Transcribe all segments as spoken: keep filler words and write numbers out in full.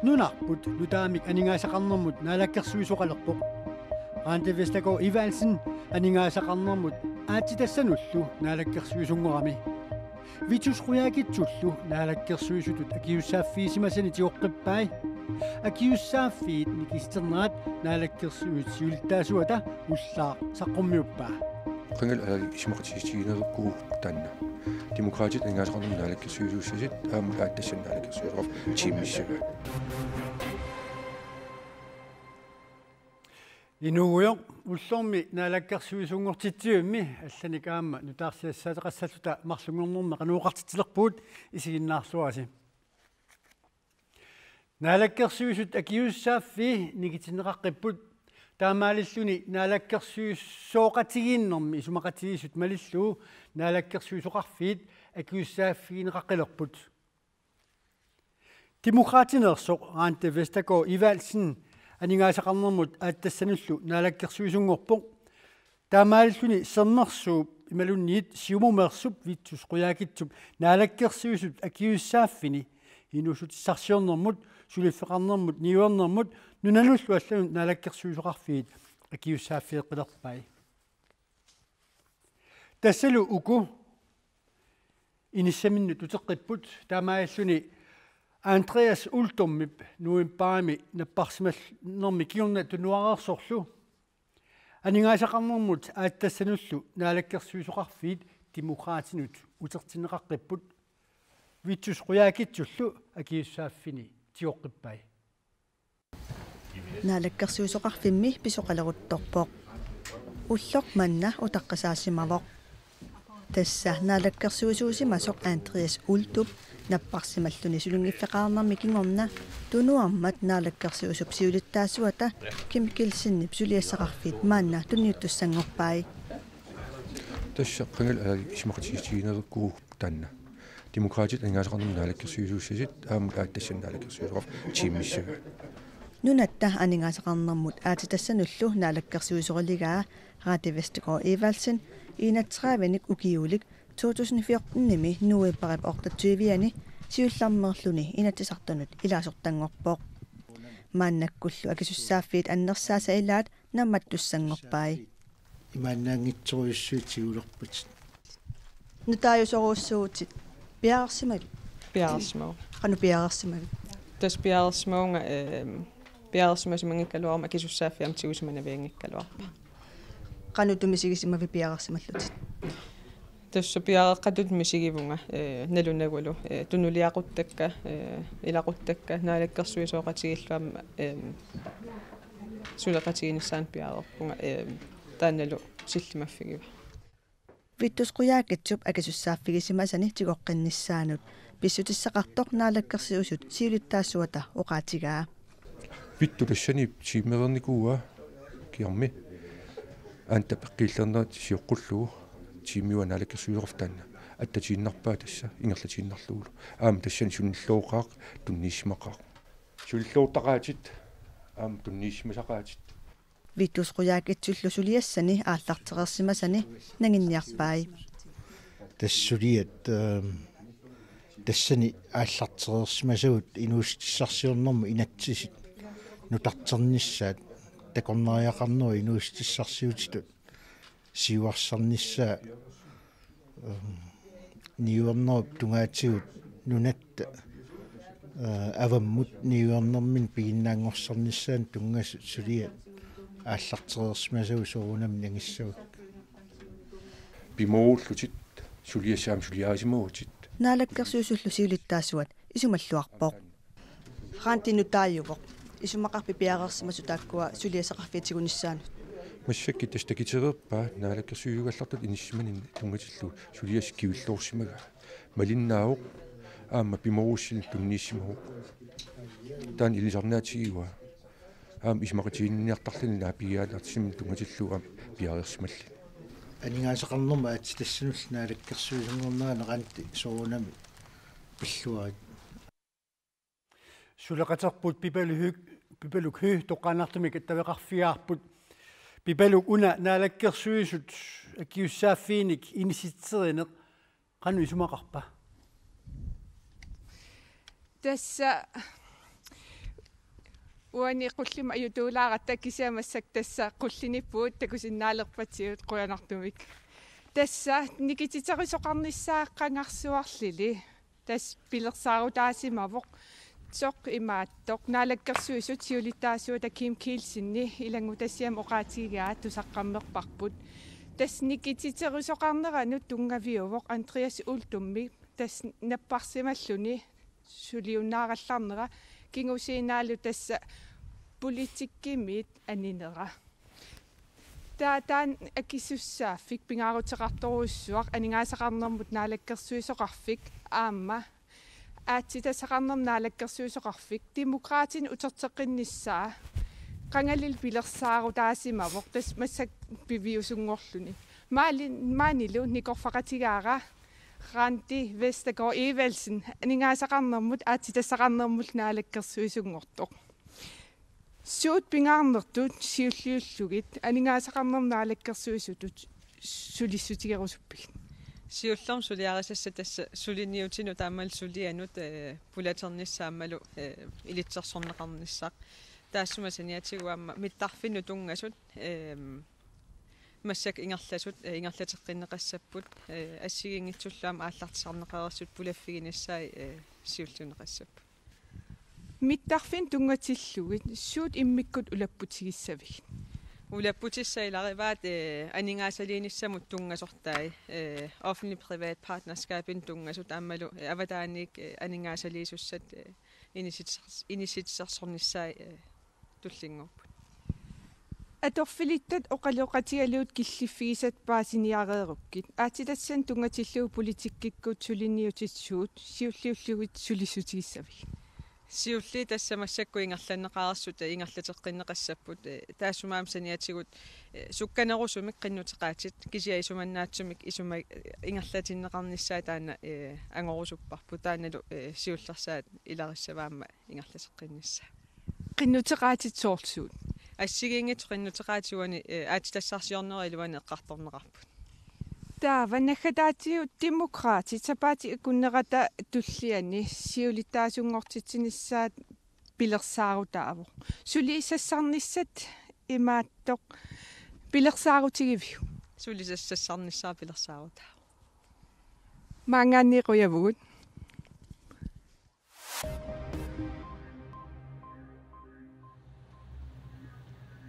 Nunarput nutaamik aningaasaqarnermut naalakkersuisoqalerpoq. Randi Vestergaard Evaldsen aningaasaqarnermut aatsitassanullu naalakkersuisunngorami. Vittus Qujaukitsullu naalakkersuisutut akisussaaffigisimasani tigoqqippai. Akisussaaffiit nikisiternerat naalakkersuisut siulittaasuata ullaaq saqqummiuppaa. Qangali aali isumaqatigiissutigineqarpugut taanna. Demokraatit aningaasaqarnermut naalakkersuisuussasut aamma aatsitassanut naalakkersuisoqarfik tiimissagaat. Inuugujoq, ullormi naalakkersuisunngortitsivimmi allanik aamma nutaarsiassaateqassalluta marlunngornermi qanoq oqartitsilerpugut, isiginnaarluarisi. Naalakkersuisut akisussaaffii nikitinneqaqqipput, taamaalilluni naalakkersuisooqatigiinnermi isumaqatigiissut malillugu naalakkersuisoqarfiit akisussaaffigineqaqqilerput. Demokraatineersoq Randi Vestergaard Evaldsen aningaasaqarnermut aatsitassanullu naalakkersuisunngorpoq. Taamaalilluni Sermersuup imaluunniit Siumumeersup Vittus Qujaukitsup naalakkersuisut akisussaaffini inuussutissarsiornermut, suliffeqarnermut, niuernermut nunanullu allanut naalakkersuisoqarfiit akisussaaffigeqqilerpai. Tassalu uku inissaminnut uteqqipput, taamaalilluni Andreas Uldumip novembarimi napparsimanermi kingorna tunuareersorlu aningaasaqarnermut aatsitassanullu naalakkersuisoqarfiit Demokraatinut utertinneqaqqipput. Vittus Qujaukitsullu akisussaaffini tigoqqippai. Naalakkersuisoqarfimmi pisoqaleruttorpoq. Ulloq manna utaqqisaasimavoq. Tassa naalakkersuisuusimasoq Andreas Uldup napparsimalluni sulinngiffeqarnermi kingorna tunuarmat naalakkersuisup siulittaasuata Kim Kielsenip suliassaqarfiit maanna tunniuttussanngorpai. Tassa qangali aali isumaqatigiissutigineqarpugut taanna. Demokraatit aningaasaqarnermut naalakkersuisuussasut aamma aatsitassanut naalakkersuisoqarfik tiimissagaat. Nunatta aningaasaqarnermut aatsitassanullu naalakkersuisoriligaa Randi Vestergaard Evaldsen enogtredive-nik ukiulik to tusind fjorten-imi novembarip otteogtyve-ani siullermeerluni Inatsisartunut ilaasortanngorpoq. Maannakkullu akisussaaffiit annersaasa ilaat nammattussanngorpai. Imaannaanngitsorujussuit tigulerpatit. Nutaajusorujussuuvutit. Piareersimavit? Piareersimavunga. Qanoq piareersimavit? Tassa piareersimavunga, ehm, piareersimasimanngikkaluaruma akisussaaffiit aamma tigusimanavianngikkaluarpara. Qanoq misigisimavit piareersimallutit? Tassa piareeqqatut misigivunga, eh, nalunagulu, eh, tunuliaquttakka, eh, ilaquttakka, naalakkersuisooqatigiillu aamma, eh, suleqatiginissaanut piareerpunga, eh, taannalu sillimaffigivara. Vittus Qujaukitsup akisussaaffigisimasani tigoqqinnissaanut pissutissaqartoq naalakkersuisut siulittaasuata oqaatigaa. Vittus tassani tiimereernikuuaa kiarmi. Aamma peqqiillernerat sioqqullugu tiimiua naalakkersuisoqarfik taanna. Attatiinnarpaa tassa ingerlatiinnarlugulu. Aamma tassani sunilluoqaaq tunniussimaqaaq. Sunilluortaqaatit aamma tunniussimasaqaatit. Vittus Qujaukitsullu suliassani aallartereersimasani nanginniarpai. Tassa suliat, ehm, tassani aallartereersimasagut inuussutissarsiornermut inatsisit nutarternissaat takornariaqarnerup inuussutissarsiutitut siuarsarnissaa, ehm, niuernerup tungaatigut nunatta, eh, avammut niuernermini piginnaanngorsarnissaanut tunngasut suliat aallartereersimasagut soorunami nangissavakka. Pimoorullutit suliassat aamma suliarisimavutit. Naalakkersuisullu siulittaasuat isumalluarpoq. Randi nutaajuvoq. Isumaqarpit piareersimasoq taakkua suliassaqarfiit tigunissaannut? Massakkut tassa takitereerpaa naalakkersuisugallartut inissisimanini tunngatillugu suliassaq kivilloorsimagaa. Malinnaavoq aamma pimoorussineq tunniussimavoq. Taanna ilisarnaatigivaa. Aamma isumaqatiginninniartarluni naapigiaannartitsisiminnut tunngatillugu aamma piareersimalluni. Aningaasaqarnermut aatsitassanullu naalakkersuisunngornerani Randi soorunami pilluarit. Suleqaterput Pipaluk Høegh, Pipaluk Høegh toqqaannartumik attaveqarfigaarput. Pipaluk, una naalakkersuisut akisussaaffiinik inissitserineq qanoq isumaqarpa? Tassa Uani qullimi ajutuulaaratta kisianni massakkut tassa qullinippugut takusinnaalerpatigut qujanartumik. Tassa nikititserisoqarnissaa qangarsuarlili. Tassa pilersaarutaasimavoq. Soorlu imaattoq Naalakkersuisut siulittaasuata Kim Kielsen ilanngutassiami oqaatigigaa tusaqqammerparput. Tassa nikititserisoqarneranut tunngaviuvoq Andreas Uldummi tassa napparsimalluni suliunnaarallarnera kingusinnerlu tassa politikkimiit aninera. Taava taanna akisussaaffik pingaaruteqartorujussuaq aningaasaqarnermut naalakkersuisoqarfik aamma aatsitassaqarnermut naalakkersuisoqarfik Demokraatinut uterteqqinnissaa qangalili pilersaarutaasimavoq tassa massakkut piviusunngorluni. Maali-, maanilu nikorfaqatigaara Randi Vestergaard Evaldsen aningaasaqarnermut aatsitassaqarnermullu naalakkersuisunngortoq. Suut pingaarnertut siulliullugit aningaasaqarnermut naalakkersuisutut sulissutigerusuppigit? Siullermik suliarisassat tassa suliniutinut aammalu sulianut, eh, pulaternissaa aammalu, eh, ilitsersorneqarnissaq. Taassuma saniatigut aamma mittarfinnut tunngasut, ehm, massakkut ingerlasut, eh, ingerlateqqinneqassapput, eh, assigiinngitsullu aamma aallartisarneqareersut pulaffiginissaat, eh, siulliunneqassapput. Mittarfinnut tunngatillugit suut immikkut ulapputigissavigit? Ulapputissat ilagivaat, eh, aningaasaliinissamut tunngasortai, eh, offentlig-privat partnerskabinut tunngasut aammalu, eh, avataaniit, eh, aningaasaliisussat, eh, inissitser-, inissitsersornissaat, eh, tullinnguupput. Atorfilittat oqaloqatigalugit killiffigisat paasiniareerukkit. Aatsitassani tunngatillugu politikkikkut suliniutit suut siulliullugit sulissutigissavigit? Siulliit tassa massakkut ingerlanneqareersut ingerlateqqinneqassapput, eh, taassuma aamma saniatigut, eh, sukkanerusumik qinnuteqaatit kisianni isumannaatsumik isuma-, eh, ingerlatinneqarnissaat taanna, eh, angorusupparput taannalu, eh, siullersaat ilarissavaat aamma ingerlateqqinnissaa. Qinnuteqaatit soorlu suut? Assigiinngitsut qinnuteqaatit uani, eh, aatsitassarsiornerup iluani eqqartorneqarput. Taava naggataatigut Demokraatit sapaatip akunnerata tulliani siulittaasunngortitsinissaat pilersaarutaavoq. Suli sassarnissat imaattoq pilersaarutigiviuk? Suli sas-, sassarnissaa pilersaarutaavoq. Maanngaanniit qujavugut.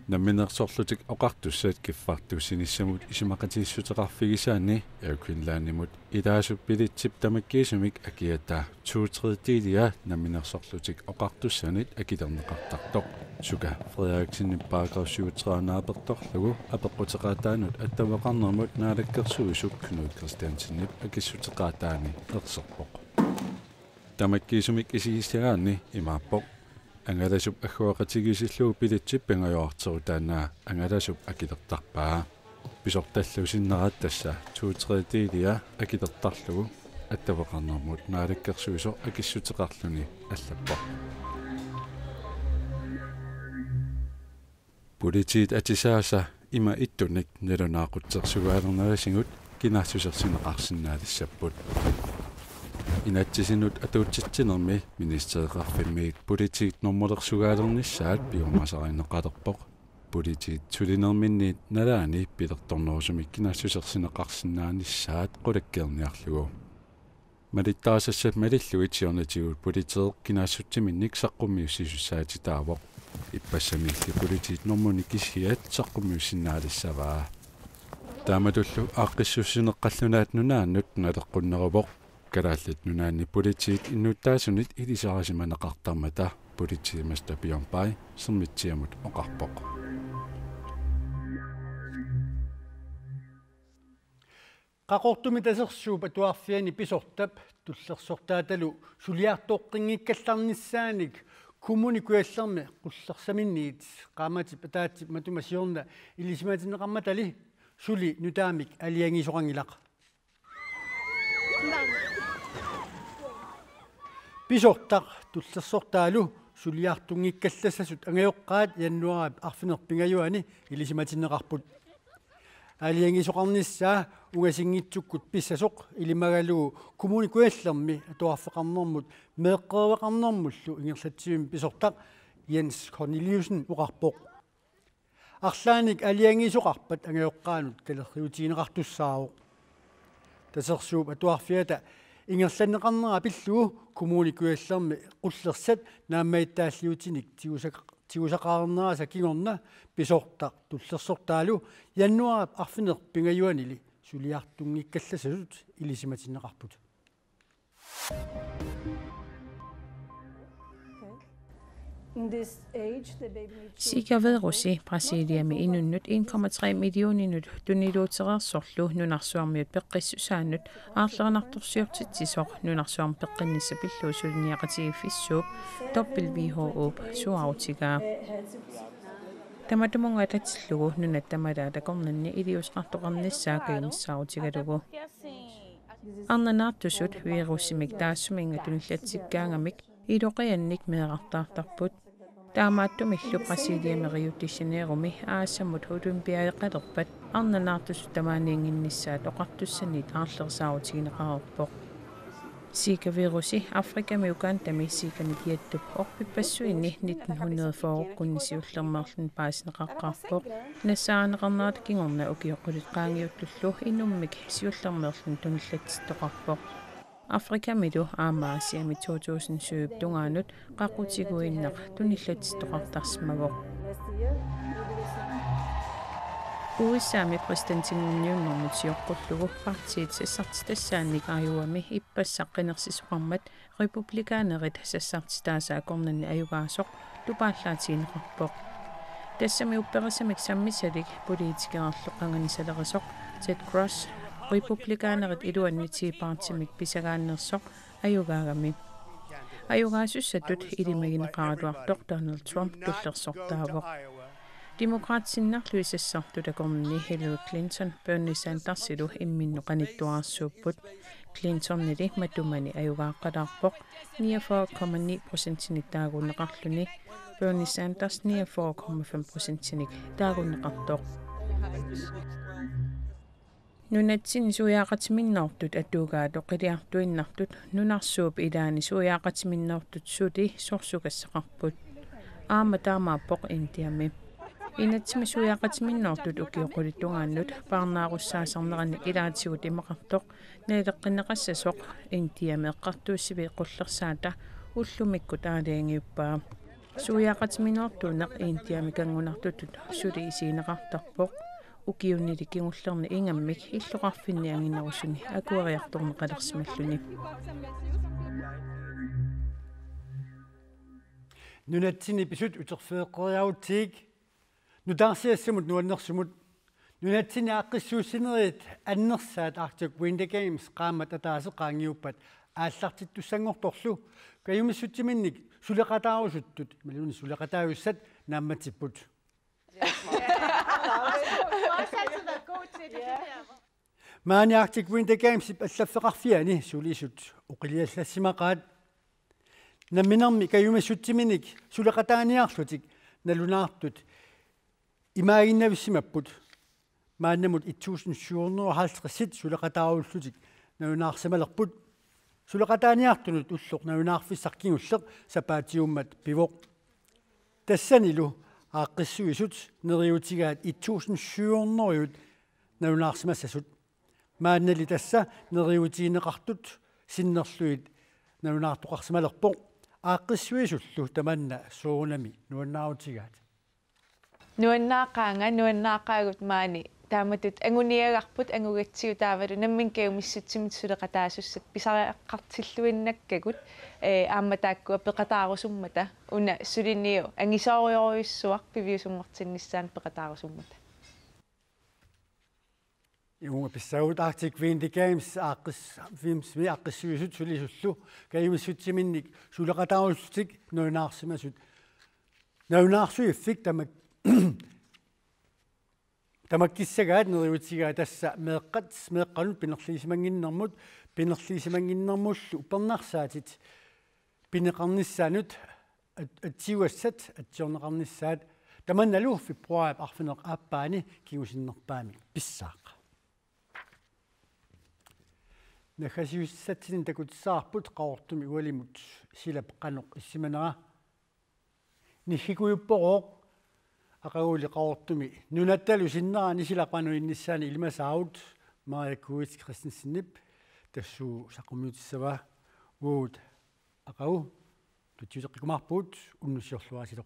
Namminersorlutik Oqartussat kiffartuussinissamut isumaqatigiissuteqarfigisaanni Air Greenlandimut ilaasup bilitsip tamakkiisumik akiata to tredjedelia Namminersorlutik Oqartussanit akilerneqartartoq. Suka Frederiksenip paragraf syvogtredive naapertorlugu apeqquteqaataanut attaveqarnermut naalakkersuisup Knud Kristiansenip akissuteqaataani erserpoq. Tamakkiisumik isigissagaanni imaappoq: Angalasup agguaqatigiissillugu bilitsip pingajuarterutaannaa angalasup akilertarpaa. Pisortallu sinnera tassa to tredjedelia akilertarlugu attaveqarnermut naalakkersuisoq akissuteqarluni allappoq. Politiit atisaasa ima ittunik nalunaaqutsersugaalernaalisigut kinaassusersineqarsinnaalissapput. Inatsisinut atuutsitsinermi ministereqarfimmiit politiit normulersugaalernissaat piumasarineqalerpoq. Politiit sulinerminniit nalaani pilertornerusumik kinaassusersineqarsinnaanissaat qulakkeerniarlugu. Malittarisassat malillugit siornatigut politiit kinaassutsiminnik saqqummiussisussaatitaavoq. Ippassamiilli politiit normuni kisiat saqqummiussinnaalissavaa. Taamatullu aaqqissuussineq qallunaat nunaannut naleqqunneruvoq. Kalaallit Nunaanni politiit innuttaasunit ilisarisimaneqartarmata politiimester Bjørn Bay Sermitsiamut oqarpoq. Qaqortumi Tasersuup atuarfiani pisortap tullersortaatalu suliartoqqinngikkallarnissaanik Kommune Kujallermi qullersaminniit qaammatip ataatsip matuma siorna ilisimatinneqarmatali suli nutaamik aalajangiisoqanngilaq. Pisortaq tullersortaalu suliartunngikkallassasut angajoqqaat januaarip arfineq-pingajuani ilisimatinneqarput. Aalajangiisoqarnissaa ungasinngitsukkut pissasoq ilimagalugu Kommune Kujallermi atuarfeqarnermut meeqqeriveqarnermullu ingerlatsivimmi pisortaq Jens Corneliussen oqarpoq. Arlaannik aalajangiisoqarpat angajoqqaanut kalerriutigineqartussaavoq. Tasersuup Atuarfiata ingerlanneqarnera pillugu Kommune Kujallermi qullersat naammagittaalliutinik tigusaq-, tigusaqarnerisa kingorna pisortaq tullersortaalu januaarip arfineq-pingajuanili suliartunngikkallasasut ilisimatinneqarput. Zika-virusi Brasiliami inunnut en komma tre millioninut tuniluutereersorlu nunarsuarmiut peqqissusaannut aarlerinartorsiortitsisoq nunarsuarmi peqqinnissaq pillugu suliniaqatigiiffissuup W H O-p suaarutigaa. Tamatumunnga atatillugu nunatta tamalaat akornanni iliuuseqartoqarnissaa kajumissaarutigalugu. Arnanaartusut virusimik taassuminnga tunillatsikkaangamik iloqiannik meerartaartarput. Taamaattumillu Brasiliami Rio de Janeiromi aasamut olympiadeqalerpat arnanaartusut tamaaniinnginnissaat oqartussaniit aarlerisaarutigineqareerpoq. Zika-virusi Afrikami Ugandami Zikanik iattup orpippassuini nitten hundrede fyrrekkunni siullermeerluni paasineqaqqaarpoq. Nassaarineqarnerata kingorna ukiut qulit qaangiuttullu inummik siullermeerluni tunillatsittoqarpoq. Afrikamilu aamma Asiami to tusind syv tungaanut qaqutiguinnaq tunillatsittoqartarsimavoq. U S A-mi præsidentinngorniunnermut sioqqullugu partiit sassartitassaannik Iowami ippassaq qinersisoqarmat republikanerit sassartitaasa akornanni ajugaasoq tupaallaatigineqarpoq. Tassami upperisamik sammisalik politikerillu qanganisalerisoq Ted Cruz republikanerit iluanni Tea Party-mik pisagaannersoq ajugaagami. Ajugaasussatut ilimagineqaraluartoq Donald Trump tullersortaavoq. Demokraatit sinnerlugit sassartut akornanni Hillary Clinton Bernie Sandersilu imminnut qanittuararsuupput. Clintonili matumani ajugaaqqalaarpoq niogfyrre komma ni procentinik taaguunneqarluni, Bernie Sanders niogfyrre komma fem procentinik taaguunneqartoq. Nunatsinni suiaaqatiminnoortut atugaat oqiliartuinnartut nunarsuup ilaani suiaaqatiminnoortut suli sorsugassaqarput. Aamma taamaappoq Indiami. Inatsisimi suiaaqatiminnoortut ukiut qulit tungaannut parnaarussaasarneranik ilaatigut imaqartoq naleqqinneqassasoq Indiami eqqartuussivik qullersaata ullumikkut aalajangiuppaa. Suiaaqatiminnoortuuneq Indiami kanngunartutut suli isigineqartarpoq. Ukiunili kingullerni ingammik illoqarfinni anginerusuni akueriartorneqalersimalluni. Nunatsinni pisut uterfigeqqeriarutsigik nutaarsiassamut nuannersumut. Nunatsinni aaqqissuussinerit annersaat Arctic Winter Games qaammat ataaseq qaangiuppat aallartittussanngortorlu kajumissutsiminnik suleqataarusuttut imaluunniit suleqataasussat naammatsipput. Maani Arctic Winter Gamesip allaffeqarfiani sulisut oqiliallassimaqaat. Namminermi kajumissutsiminnik suleqataaniarlutik nalunaartut imaaginnavissimapput. Maannamut et tusind syv hundrede og halvtreds suleqataarullutik nalunaarsimalerput. Suleqataaniartunut ulloq nalunaarfissaq kingulleq sapaatiummat pivoq. Tassanilu aaqqissuisut neriuutigaat et tusind syv hundrede nalunaarsimassasut. Maannali tassa neriuutigineqartut sinnerlugit nalunaartoqarsimalerpoq. Aaqqissuisullu tamanna soorunami nuannaarutigaat. Nuannaaqaanga, nuannaaqaagut maani. Taamatut anguniagarput angugatsigu taavalu nammineq kajumissutsimik suleqataasussat pisariaqartilluinnakkagut, ee, aamma taakkua peqataarusummata, una suliniut angisoorujorujussuaq piviusunngortinnissaanut peqataarusummata. Uunga pissaagut Arctic Winter Games aaqqis-, Games-imi aaqqissuisut sulisullu kajumissutsiminnik suleqataarullutik nalunaarsimasut. Nalunaarsuiffik tamak-, tamakkissagaat neriuutigaat tassa meeqqat meeqqanut pinerliisimannginnermut, pinerliisimannginnermullu uppernarsaatit pineqarnissaannut at-, atsiuassat atsiorneqarnissaat tamannalu februaarip arfineq-aappaani kingusinnerpaamik pissaaq. Naggasiussatsinni takutissavarput Qaqortumi ualimut silap qanoq issimanera. Niggikujuppoq aqaguli Qaqortumi nunattalu sinnerani silaq panuinnissaani ilimasaarut Maria Kuit Christensenip tassuuna saqqummiutissavaa. Uagut aqagu tutsiuteqqikkumaarpugut, unnussiorluarisilu.